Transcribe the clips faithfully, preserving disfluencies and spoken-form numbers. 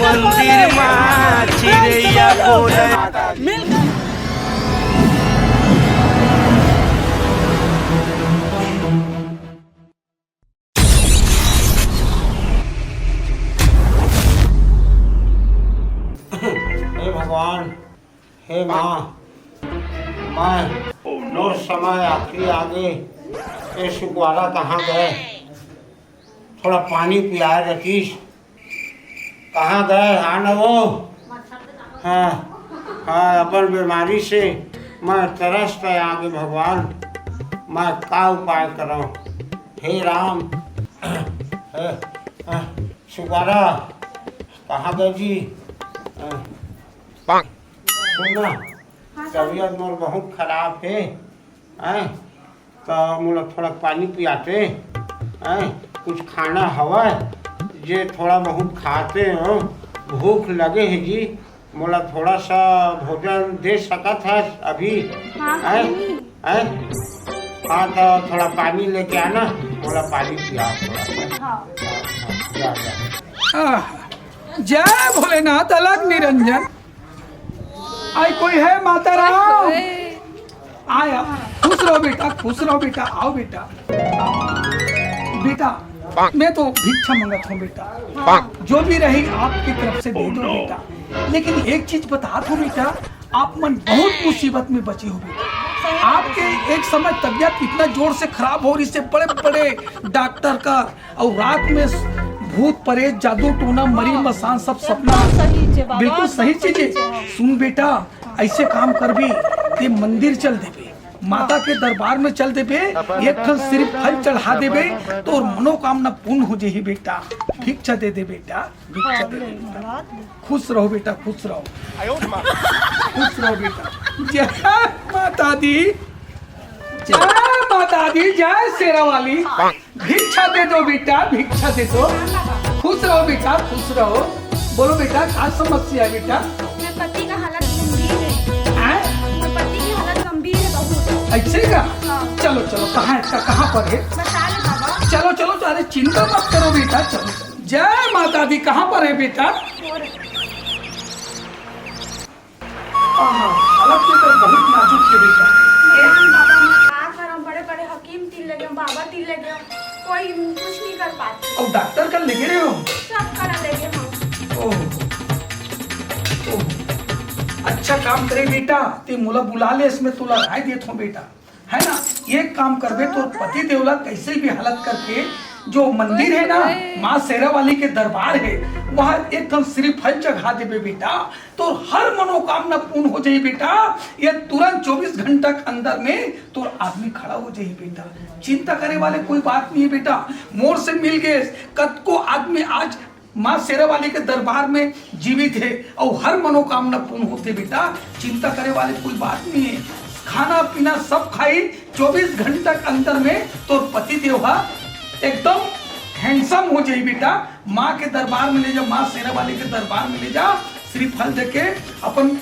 मंदिर मा चिरैया बोले। मिलकर हे भगवान, हे माँ, मैं मोर समय आखिरी आगे, ये सुकवारा कहाँ गए? थोड़ा पानी पियाए रतीश। कहाँ गए? हाँ न वो। हाँ, हाँ, अपन बीमारी से मैं तरसत आगे भगवान, मैं का उपाय करौं? हे राम, हे, हे, सुकवारा, कहाँ गए जी? हे, सुन ना, तबीयत मोर बहुत खराब हे, हैं? त मोला थोड़ा पानी पियाते, हैं? कुछ खाना हवय, जे थोड़ा बहुत खाते हो, भूख लगे हे जी, मोला थोड़ा सा भोजन दे सकत हस अभी? हाँ, हैं? पानी। हैं? हाँ, त थोड़ा पानी लेके आना, मोला पानी पिया थोड़ा सा। हाँ। हाँ, हाँ, जा, जा। आह, जय भोलेनाथ अलख निरंजन। आई कोई है माता राम? आया, खुश रहो बेटा, खुश रहो बेटा, आओ बेटा, आओ। बेटा, मैं तो भिक्षा मंगत हूँ बेटा, जो भी रही आपकी तरफ से दे दो बेटा। लेकिन एक चीज बता दो बेटा, आप मन बहुत मुसीबत में बचे हो बेटा। आपके एक समय तबीयत इतना जोर से खराब हो रही से, बड़े बड़े डॉक्टर का, और रात में भूत परेत, जादू टोना, मरी हाँ। मसान, सब सपना। बिल्कुल सही चीज है बाबा, बिल्कुल सही एकदम चीज है। सही चीज है। सुन बेटा, ऐसे काम करबे, ते मंदिर चल देबे, माता के दरबार में चल देबे, एक ठन श्रीफल चढ़ा देबे, तोर मनोकामना पूर्ण हो जाही बेटा। भिक्षा दे दे बेटा, भिक्षा दे दे बेटा। खुश रहो बेटा, खुश रहो। खुश रहो बेटा। जय माता दी, जय माता दी, जय शेरा वाली। भिक्षा दे दो बेटा, भिक्षा दे दो। खुश रहो बेटा, खुश रहो। बोलो बेटा, का समस्या है बेटा? मेरे पति का हालत गंभीर है। हैं? मेरे पति की हालत गंभीर है बहुत। ऐसे का? हाँ। चलो, चलो, कहाँ है, का-, कहाँ पर है? बता दे बाबा। चलो, चलो, अरे चिंता मत करो बेटा, चलो। जय माता दी, कहाँ पर है बेटा? और आहा, हालत तो एकर बहुत नाजुक हे बेटा। ए राम बाबा, मैं का करम, बड़े-बड़े हकीम तीर ले गेंव, बाबा तीर ले गेंव, कोई कुछ नहीं कर पाते। अउ डॉक्टर करा ले गे रहेव? सब करा ले गेंव। ओहो, ओहो। अच्छा काम करे बेटा, ते मोला बुला ले, इसमें तोला राय देत हों बेटा। है ना, एक काम करबे, तोर पति देव ला कैसे भी हालत करके जो मंदिर है ना, माँ शेरा वाली के दरबार है, वहाँ एक ठन श्रीफल चढ़ा देबे बेटा, तोर हर मनोकामना पूर्ण हो जाही बेटा। ये तुरंत चौबीस घंटा के अंदर में तोर आदमी खड़ा हो जाही बेटा। चिंता करे वाले कोई बात नहीं है बेटा, मोर से मिल गए कतको आदमी आज माँ शेरा वाली के दरबार में जीवित हे अउ हर मनोकामना पूर्ण होथे बेटा, चिंता करे वाले कोई बात नहीं है। खाना पीना सब खाही, चौबीस घंटा के अंदर में तोर पति देव हा एकदम handsome हो जाही बेटा। माँ के दरबार में ले जा, माँ शेरा वाली के दरबार में ले जा, श्रीफल देके अपन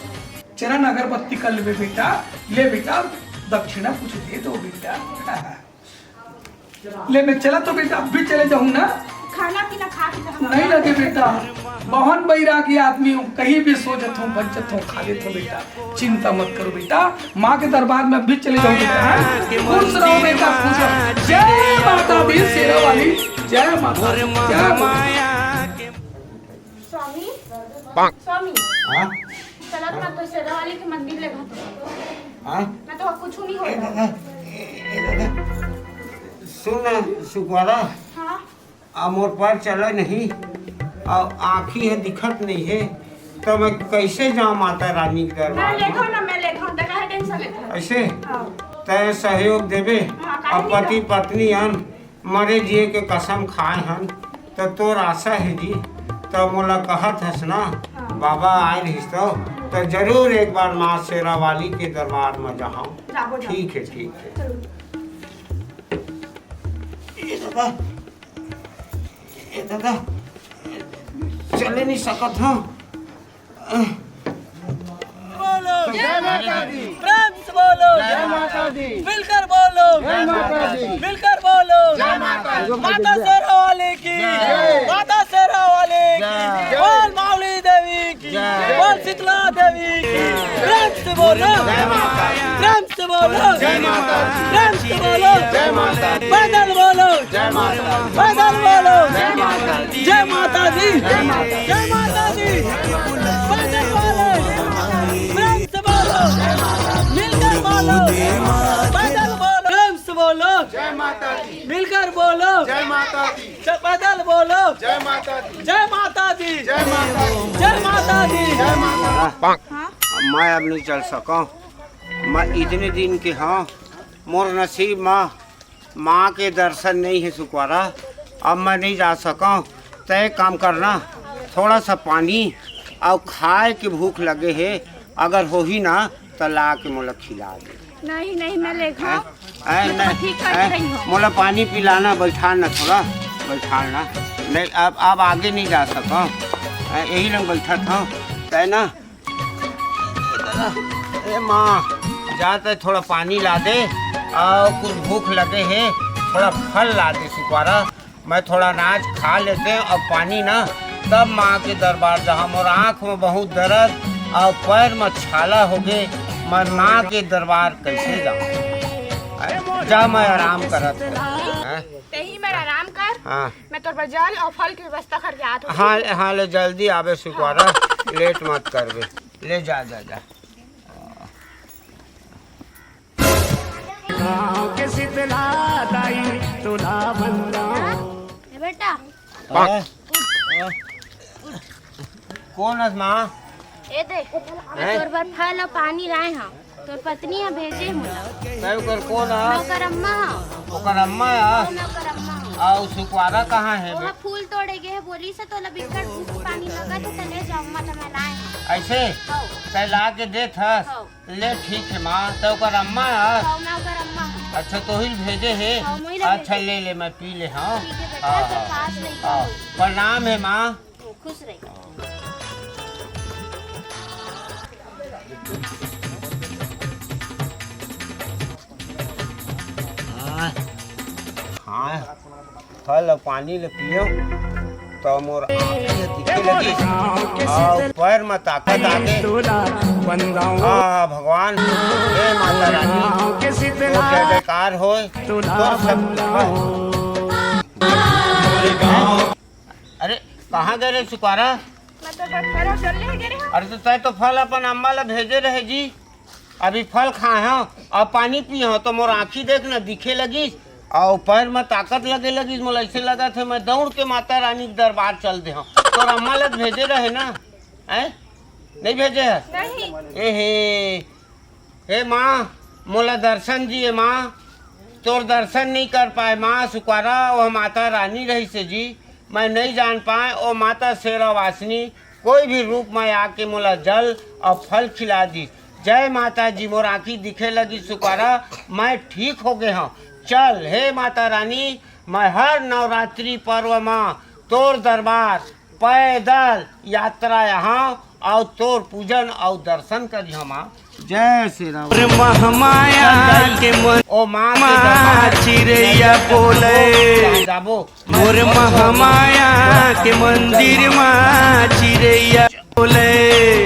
चरण अगरबत्ती कर लेबे बेटा। ले बेटा, दक्षिणा कुछ दे दो बेटा। ले, मैं चला तो बेटा, अब भी चले जाऊँ ना। खाना पीना खा के जाना। नहीं लगे बेटा, बहुत बैरागी आदमी हूँ, कहीं भी सो जाता हूँ, बच जाता हूँ, खा लेता हूँ बेटा। चिंता मत करो बेटा, माँ के दरबार में अब भी चले जाऊँ बेटा, हाँ? खुश रहो बेटा, खुश रहो। जय माता दी शेरा वाली, जय माता दी, जय माता दी। स्वामी, स्वामी, हाँ? चला ना, मैं तो शेरा वाली के मंदिर ले जाता हूँ। हाँ? मैं तो कुछ नहीं ए होता। दादा, ए, ए दादा, सुन ना सुकवारा, हाँ? आ मोर पैर चले नहीं, आ आँखी हे दिखत नहीं हे, तो मैं कैसे जाऊँ माता रानी के मैं दरबार ले में? जाऊँ ना, मैं ले जाऊँ, तो काहे tension लेता है? ऐसे? हाँ। तय सहयोग देबे, हाँ, काहे अब नहीं पति देबो? पत्नी हन, मरे जिए के कसम खाए हन, त तोर आशा हे जी, त मोला कहत हस ना, हाँ। बाबा आए रहिस तो, त जरूर एक बार माँ शेरा वाली के दरबार में जाहूँ। जाबो, जाबो। ठीक है, ठीक है। जरूर। ए दादा, ए दादा, चले नहीं सकत हूँ। बोलो। जय माता दी। प्रेम से बोलो। जय माता दी। मिलकर बोलो। जय माता दी। मिलकर बोलो। जय माता दी। माता शेरा वाली की। जय। माता शेरा वाली की। जय। बोल माऊली शीतला देवी की प्रेम से बोलो। जय माता दी। प्रेम से बोलो। जय माता दी। प्रेम से बोलो। जय माता दी। पैदल बोलो। जय माता दी। पैदल बोलो। जय माता दी। जय माता दी। जय माता दी। पैदल बोलो। प्रेम से बोलो। मिलकर बोलो। पैदल बोलो। प्रेम से बोलो। जय माता दी। मिलकर बोलो। जय माता दी। जय, पैदल बोलो। जय माता दी। जय माता दी। जय माता दी। जय माता दी। जय माता दी। हाँ? मैं अब नहीं चल सकौं। मैं इतने दिन के हौं, मोर नसीब मा माँ के दर्शन नहीं है सुकवारा। अब मैं नहीं जा सकौं। तय काम करना, थोड़ा सा पानी अउ खाए के भूख लगे हे, अगर होही ना त ला के मोला खिला दे। नहीं, नहीं, मैं ले हैं? खाऊं। हैं? मैं तो नहीं, ठीक कर हैं? रही हूँ। मोला पानी पिलाना, बैठाना थोड़ा, बैठाना। नहीं, अब, अब आगे नहीं जा सकौं। हैं? यही लंग बैठत हौं। तय ना? ए माँ, जा तय थोड़ा पानी ला दे, अउ कुछ भूख लगे हे, थोड़ा फल ला दे सुकवारा। मैं थोड़ा अनाज खा लेतें अउ पानी ना, तब माँ के दरबार जाहूँ। मोर आँख में बहुत दर्द अउ पैर में छाला होगे, मैं माँ के दरबार कैसे जाहूँ? जा, मैं आराम करत हौं। हैं? तेही मेर आराम कर। हाँ। मैं तोर बर जल अउ फल के व्यवस्था करके आत हौं। हाँ, हाँ, ले जल्दी आबे सुकवारा, लेट मत करबे। ले जा, जा, जा। गाँव के शीतला दाई तोला वंदन। ए बेटा, हाँ? कोन हस माँ? ए दे, मैं हैं? तोर बर फल अउ पानी लाए हौं। तोर पत्नी ह भेजे हे मोला। तय ओकर कोन ह? मैं ओकर अम्मा हौं। ओकर अम्मा ह? हाँ, मैं ओकर अम्मा हौं। अउ सुकवारा कहाँ हे ओहा बे? फूल तोड़े गे हे, बोलिस हे तोला बिकट भूख पानी लगत हे, त ले जा अम्मा, त मैं लाए हौं। अइसे? हौ। तय ला के देत हस? हौ। ले ठीक हे माँ, त ओकर अम्मा ह? हौ, मैं ओकर अम्मा हौं। अच्छा, तोहिल भेजे हे? हौ, मोहिल अच्छा, भेजे। ले ले, मैं पी ले हौं। ठीक हे बेटा, हाँ, तोर हाँ, पास नहीं हाँ। प्रणाम हे माँ। खुश रही। हाँ, हाँ, फल अउ पानी ले पियो, त मोर आँखी दिखे लगी, अउ पैर में ताकत आगे। हाँ, हाँ, भगवान, हे माता रानी, तोर जय जयकार होय, तोर सब अरे, कहाँ गए रहे सुकवारा? मैं तो बटखरा चल ले गए रहे। अरे, तो तय तो फल अपन अम्मा ला भेजे रहे जी। अभी फल खाए हौं अउ पानी पिए हौं, तो मोर आँखी देख ना दिखे लगिस, अउ पैर में ताकत लगे लगिस। मोला अइसे लगत हे, मैं दौड़ के माता रानी के दरबार चल दे हौं। तोर अम्मा ला भेजे रहे ना, हैं? नहीं भेजे हे? नहीं। ए हे, हे माँ, मोला दर्शन दिए माँ, तोर दर्शन नहीं कर पाए माँ, सुकवारा वह माता रानी रहिस हे जी, मैं नहीं जान पाए, ओ माता शेरावासिनी कोई भी रूप में आके मोला जल अउ फल खिला दिस। जय माता जी, मोर आँखी दिखे लगी सुकवारा, मैं ठीक हो गए हौं। चल हे माता रानी, मैं हर नवरात्रि पर्व में तोर दरबार पैदल यात्रा यहाँ अउ तोर पूजन अउ दर्शन करिहौं माँ। जय श्री राम। मोर महमाया के मन ओ माँ के मा दरबार चिरैया बोले। जाबो। मोर महमाया के मंदिर मा चिरैया बोले।